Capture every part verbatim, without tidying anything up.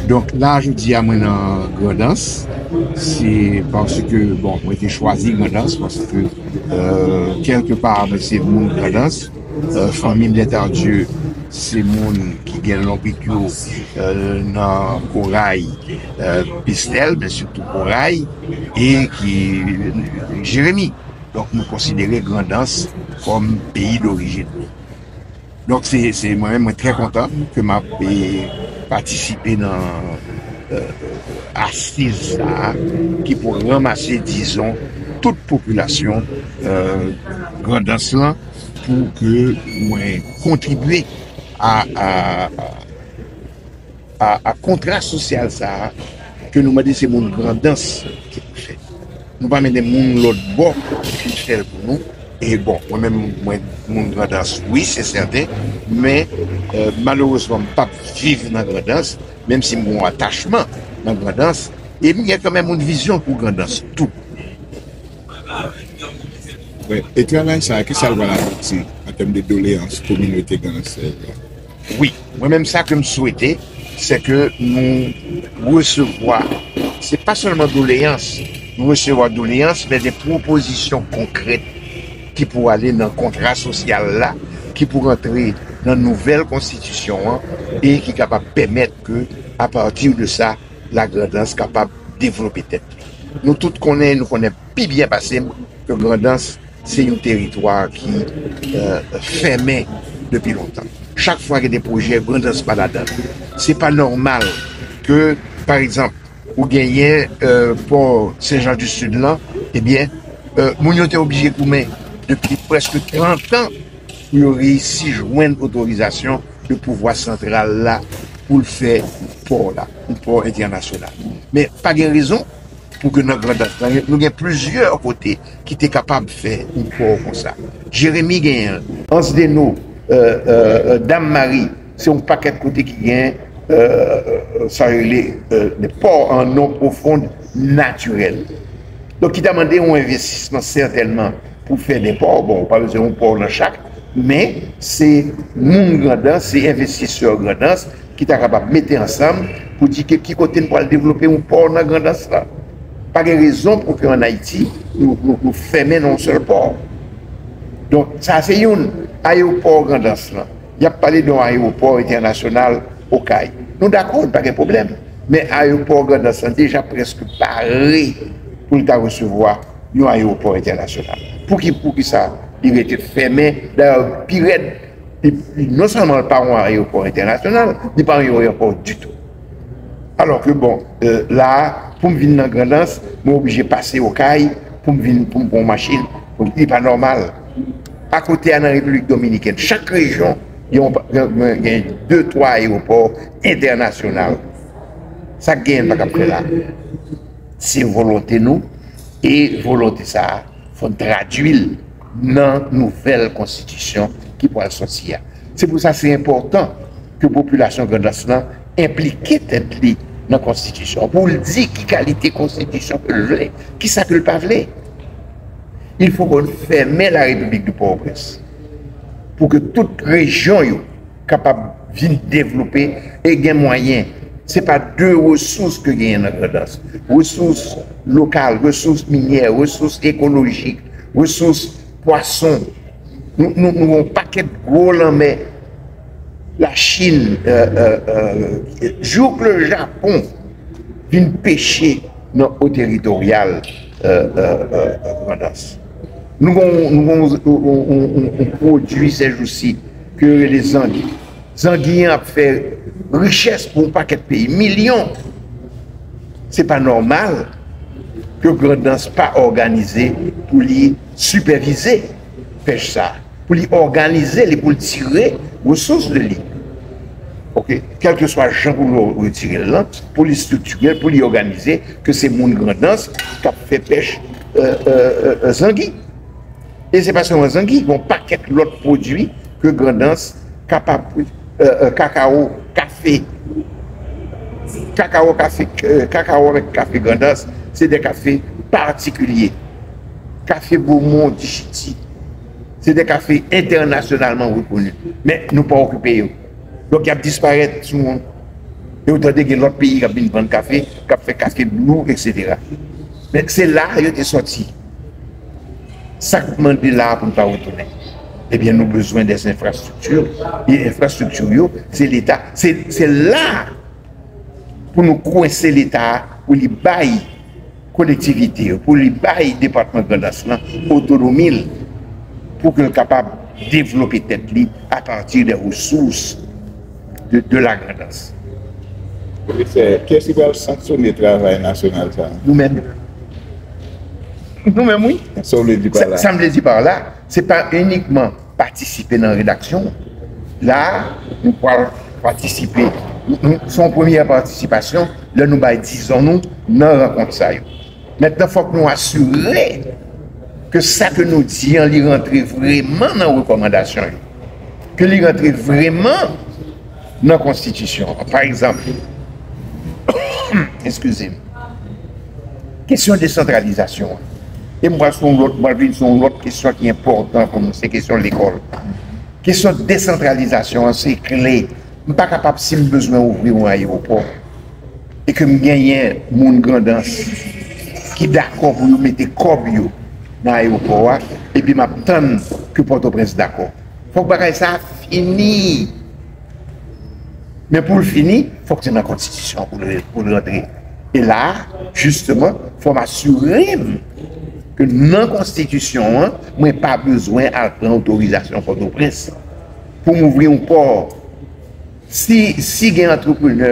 Donk la, jodi a, mwen nan Grandans, se paske, bon, mwen te chwazi Grandans paske, euh, kèlkepa, mwen se moun Grandans. Euh, fanmi m, Lètardye, se moun ki gen lonbrik yo, euh, nan Koray, euh, Pestèl, men sitou Koray, e ki, Jeremi. Donk, nou konsidere Grandans kòm peyi dorijin nou. Donk, se, se mwen menm, mwen trè kontan ke m ap, e, patisipe nan, e, asiz sa a ki pou ranmase, dizon, tout popilasyon, e, Grandans lan pou ke mwen kontribye a, a, a, a, a kontra sosyal sa a ke nou mande se moun Grandans ki pou fè. Nou pa mennen moun lòt bò ki fè l pou nou. E bon, mwen menm, mwen, moun Grandans, wi, se sèten, men, e, malerezman, m p ap viv nan Grandans, menm si m gen yon atachman nan Grandans, e m gen kanmenm yon vizyon pou Grandans tou. Wi. E travay sa a, kisa l pral abouti an tèm de doleyans kominote Grandans la? Wi, mwen menm sa ke m swete, se ke nou resevwa, se pa sèlman doleyans, nou resevwa doleyans, men de pwopozisyon konkrèt ki pou ale nan kontra sosyal la, ki pou rantre nan nouvèl konstitisyon an e ki kapab pèmèt ke, apati de sa, Lagrandans kapab devlope tèt li. Nou tout konnen, nou konnen pi byen pase m ke Grandans se yon teritwa ki, e, fèmen depi lontan. Chak fwa gen de pwojè, Grandans pa ladan l. Se pa nòmal ke, pa egzanp, ou genyen, e, pò Sen Jan di Sid lan, ebyen, e, moun yo te oblije goumen depi prèske trant an pou yo reyisi jwenn otorizasyon de pouvwa santral la pou l fè pò la, yon pò entènasyonal. Men pa gen rezon pou ke nan Grandans lan, nou gen plizyè kote ki te kapab fè yon pò konsa. Jeremi genyen l, Anse des Naux, e, e, e, Dame Marie, se yon pakèt kote ki gen, e, e, sa yo rele, e, de pò an eau profonde naturelle. Donk, ki ta mande yon envestisman sètènman pou fè de pò. Bon, ou pa bezwen yon pò nan chak, men se moun Grandans, se envestisè Grandans ki ta kapab mete ansanm pou di ke ki kote n pral devlope yon pò nan Grandans la. Pa gen rezon pou ke ann Ayiti, nou, nou, nou fèmen nan yon sèl pò. Donk, sa se youn, ayewopò Grandans lan. Y ap pale de yon ayewopò entènasyonal Okay. Nou dakò, pa gen pwoblèm. Men ayewopò Grandans lan deja prèske pare pou l ta resevwa yon ayewopò entènasyonal. Pou ki, pou ki sa li rete fèmen? Dayè, pi rèd, li, li, non sèlman l pa yon ayewopò entènasyonal, li pa yon ayewopò ditou. Alò ke, bon, e, la a, pou m vin nan Grandans, mwen oblije pase Okay pou m vin, pou m pran yon machin. Li pa nòmal. Akote a, nan Repiblik Dominikèn, chak rejyon gen, gen, gen de, twa ayewopò entènasyonal. Sa k genyen n pa kab fè la? Se volonte nou, e volonte sa a, fò n tradui l nan nouvèl konstitisyon ki pral sòti a. Se pou sa se enpòtan ke popilasyon Grandans lan enplike tèt li nan konstitisyon an, pou l di ki kalite konstitisyon ke l vle, ki sa ke l pa vle. Il faut que n fèmen la République de Port-au-Prince pou ke tout rejyon yo kapab vin devlope e gen mwayen. Se pa de resous ke genyen nan Grandans. Resous lokal, resous minyè, resous ekolojik, resous pwason. Nou, nou, nou yon pakèt gwo lanmè. Lachin, euh, euh, euh, jouk le Japon vin peche nan eau territoriale, euh, euh, euh, Grandans. Nou gon, nou gon yon, yon, yon, yon pwodui sèjousi ke yo rele zangi. Zangi an ap fè richès pou yon pakèt peyi, milyon. Se pa nòmal ke Grandans pa òganize pou li sipèvize pèch sa, pou li òganize li, pou l tire resous de li. Oke, kèlkeswa jan pou nou retire l lan, pou li estriktirel, pou li òganize, ke se moun Grandans k ap fè pèch, euh, euh, euh, zangi. E se pa sèlman zangi, gon pakèt lòt pwodui ke Grandans kapab, euh, euh, kakao, kafe. Kakao, kafe, euh, kakao avèk kafe Grandans, se de kafe patikilye. Kafe Beaumont du Chiti. Se de kafe entènasyonalman rekoni. Men nou pa okipe yo. Donk, y ap disparèt sou yon E w tande gen lòt peyi k ap vin vann kafe, k ap fè kafe nou, etsetera. Men se la yo te sòti. Sa k mande la a pou n pa retounen? Ebyen, nou bezwen dè enfrastrikti. E enfrastrikti yo, se Leta. Se, se la pou nou kwense Leta a, pou li bay kolektivite yo, pou li bay depatman Grandans lan otonomi l, pou ke l kapab devlope tèt li apati de resous de, de la Grandans. Pwofesè, kiyès ki pral sanksyone travay nasyonal sa a? Nou menm. Nou menm, wi. Sa w vle di pa la? Sa m vle di pa la, se pa inikman patisipe nan redaksyon. La, nou pral patisipe. Nou, nou, se yon premyè patisipasyon lè nou bay dizon nou nan rankont sa yo. Mentnan, fòk nou asire ke sa ke nou di an, li rantre vrèman nan rekòmandasyon yo, ke li rantre vrèman nan konstitisyon an. Pa egzanp, eskize m, kesyon desantralizasyon an. E m pral sou yon lòt, m pral vin sou yon lòt kesyon ki enpòtan pou nou, se kesyon lekòl. Kesyon desantralizasyon an, se kle. M pa kapab, si m bezwen ouvri yon ayewopò, e ke m genyen moun Grandans ki dakò pou yo mete kòb yo nan ayewopò a, epi m ap tann ke Pòtoprens dakò. Fòk bagay sa a fini. Men pou l fini, fòk se nan konstitisyon an pou l, pou l rantre. E la a, jisteman, fò m asire m ke nan konstitisyon an, mwen pa bezwen al pran otorizasyon Pòtoprens pou m ouvri yon pò. Si, si gen antreprenè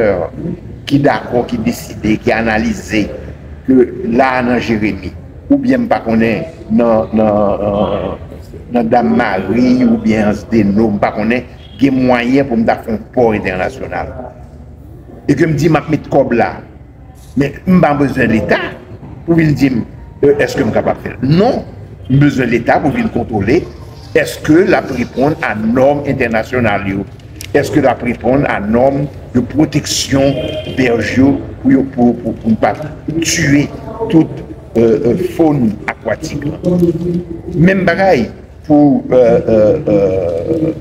ki dakò, ki deside, ki analize ke la a nan Jeremi, oubyen m pa konnen nan, nan, nan Dam Mari, oubyen Anse des Naux, m pa konnen, gen mwayen pou m ta fè yon pò entènasyonal. E ke m di m ap met kòb la, men m pa bezwen Leta pou vin di m, e, èske m kapab fè l. Non, m bezwen Leta pou vin kontwole èske l ap reponn a nòm entènasyonal yo, èske l ap reponn a nòm de pwoteksyon bèj yo pou yo, pou, pou, pou n pa tiye tout, e, e, fòn akwatik lan. Menm bagay pou, e, e, e,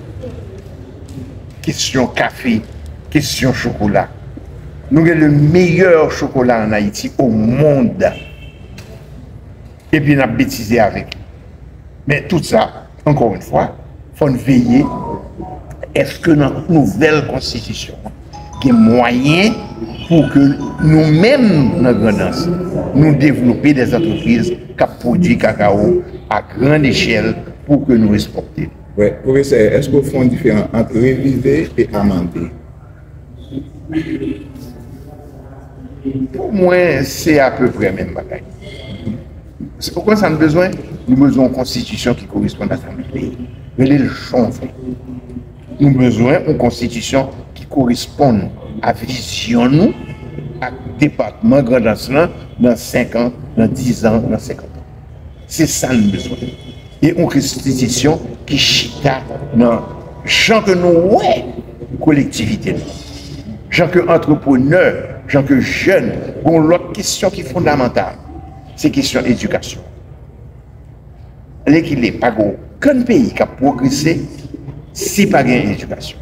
kesyon kafe, kesyon chokola. Nou gen le meilleur chocolat en Haïti, au monde. Epi n ap betize avèk li. Men tout sa, ankò yon fwa, fò n veye èske nan nouvèl konstitisyon an gen mwayen pou ke nou menm nan Grandans, nou devlope dè antrepriz k ap pwodui kakawo a grann echèl pou ke nou ekspòte. Wè, pwofesè, èske w fè yon diferans ant revize e amande? Pou mwen, se apeprè menm bagay. Se poukwa sa n bezwen? Nou bezwen yon konstitisyon ki koresponn a sa n vle. Rele l jan w vle. Nou bezwen yon konstitisyon ki koresponn a vizyon nou ak depatman Grandans lan nan senk an, nan diz an, nan senkant an. Se sa n bezwen. E yon konstitisyon ki chita nan jan ke nou wè kolektivite nou, jan ke antreprenè, jan ke jèn. Gon lòt kesyon ki fondamantal, se kesyon edikasyon. Lekile, pa gen okenn peyi k ap pwogrese si pa gen edikasyon.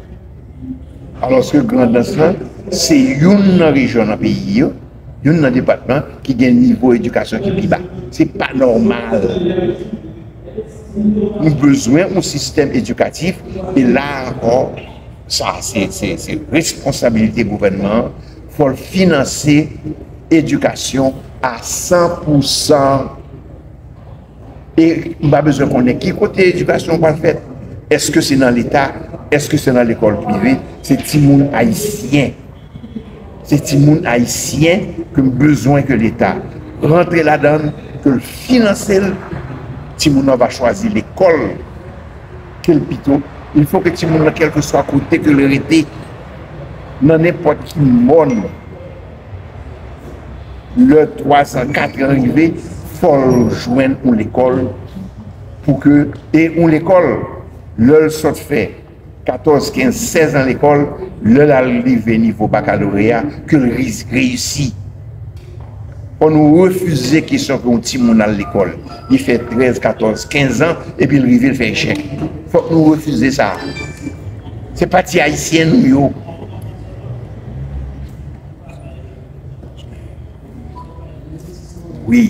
Alòske Grandans lan, se youn nan rejyon nan peyi yo, youn nan depatman ki gen nivo edikasyon ki pi ba. Se pa nòmal. Nou bezwen yon sistèm edikatif, e la ankò, sa se, se, se responsabilite gouvènman an, fò l finanse edikasyon a san pou san. E m pa bezwen konnen ki kote edikasyon pral fèt. Èske se nan Leta? Èske se nan lekòl prive? Se timoun ayisyen. Se timoun ayisyen ke m bezwen ke Leta rantre ladan l, ke l finanse l. Timoun nan va chwazi lekòl ke l pito. Il faut que timoun nan, kèlkeswa kote ke l rete, nan nenpòt ki mòn, lè twa zan, kat an rive, fò l jwenn yon lekòl pou ke, e yon lekòl, lè l sot fè katòz, kenz, sèz an lekòl, lè l al rive nivo bakaloreya, ke l ri-, reyisi. Fò nou refize kesyon ke yon timoun al lekòl, li fè trèz, katòz, kenz an, epi l rive, l fè echèk. Fòk nou refize sa. Se pa ti ayisyen nou yo. Wi.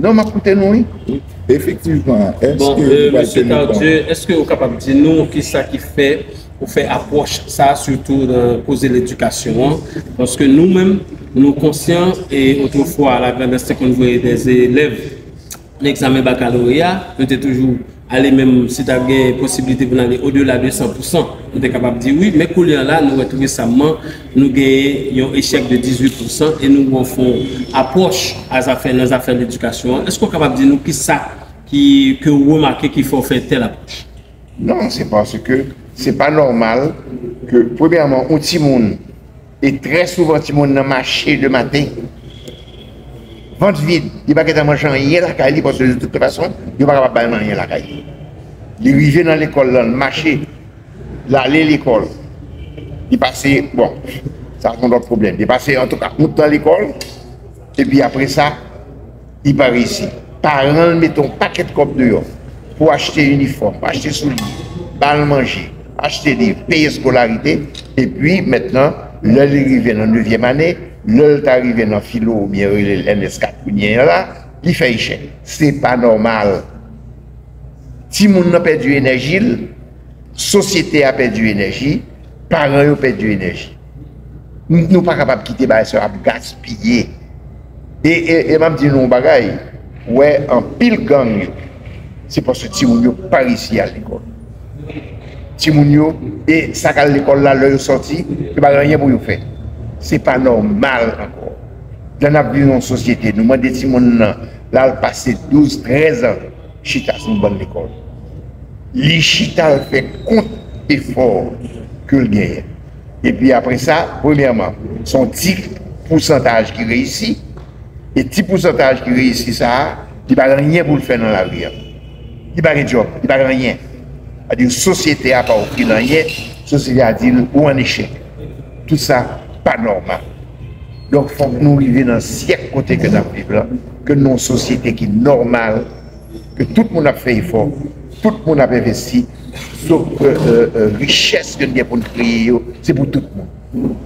Non, m ap koute nou, wi. Efektivman, èske Bon, nou euh, pral Mesye teni kont? Tardieu, èske ou kapab di nou kisa ki fè ou fè apwòch sa, sitou nan koze ledikasyon an? Paske nou menm, nou konsyan, e otrefwa, Lagrandans te konn voye de elèv nan egzamen bakaloreya, nou te toujou ale menm si ta gen posiblite pou n ale odela de san pou san, nou te kapab di wi, men kounye a la, nou wè tou resaman, nou genyen yon echèk de dizuit pou san e nou wè fon apwòch a zafè nan zafè ledikasyon an. Èske w kapab di nou kisa ki, ke w remake ki fè w fè tèl apwòch? Non, se paske se pa nòmal ke, premyèman, yon timoun, e trè souvan timoun nan mache de maten, vant vid, li pa gentan manje anyen lakay li, paske de tout fason, yo pa kapab bay anyen lakay li. Li rive nan lekòl la, l mache, l ale lekòl. Li pase, bon, sa se yon lòt pwoblèm. Li pase, antouka, yon tan lekòl, epi apre sa, li pa reyisi. Paran l mete yon pakèt kòb deyò pou achte inifòm, achte soulye, ba l manje, achte liv, peye eskolarite, epi mentnan, lè li rive nan nevyèm ane, lè l ta rive nan filo oubyen yo rele l M S kat kounye a la, li fè echèk. Se pa nòmal. Timoun nan pèdi enèji l, sosyete a pèdi enèji, paran yo pèdi enèji. Nou nou pa kapab kite bagay sa yo ap gaspiye. E, e, e m ap di nou yon bagay, wè anpil gang yo, se paske timoun yo pa reyisi al lekòl. Timoun yo, e sa k al lekòl la, lè yo sòti, yo pa gen anyen pou yo fè. Se pa nòmal ankò. Lè n ap viv nan yon sosyete, nou mande timoun nan, l al pase douz, trèz an, chita sou yon ban lekòl. Li chita, l fè kont efò ke l genyen. Epi apre sa, premyèman, se yon ti pousantaj ki reyisi. E ti pousantaj ki reyisi sa a, li pa gen anyen pou l fè nan lari a. Li pa gen djòb, li pa gen anyen. Sa di sosyete a pa ofri l anyen, sosyete a di l ou an echèk. Tout sa pa nòmal. Donk, fòk nou rive nan syèk kote ke n ap viv la, ke nou yon sosyete ki nòmal, ke tout moun ap fè efò, tout moun ap envesti, sof ke euh, euh, richès ke n gen pou n kreye yo, se pou tout moun.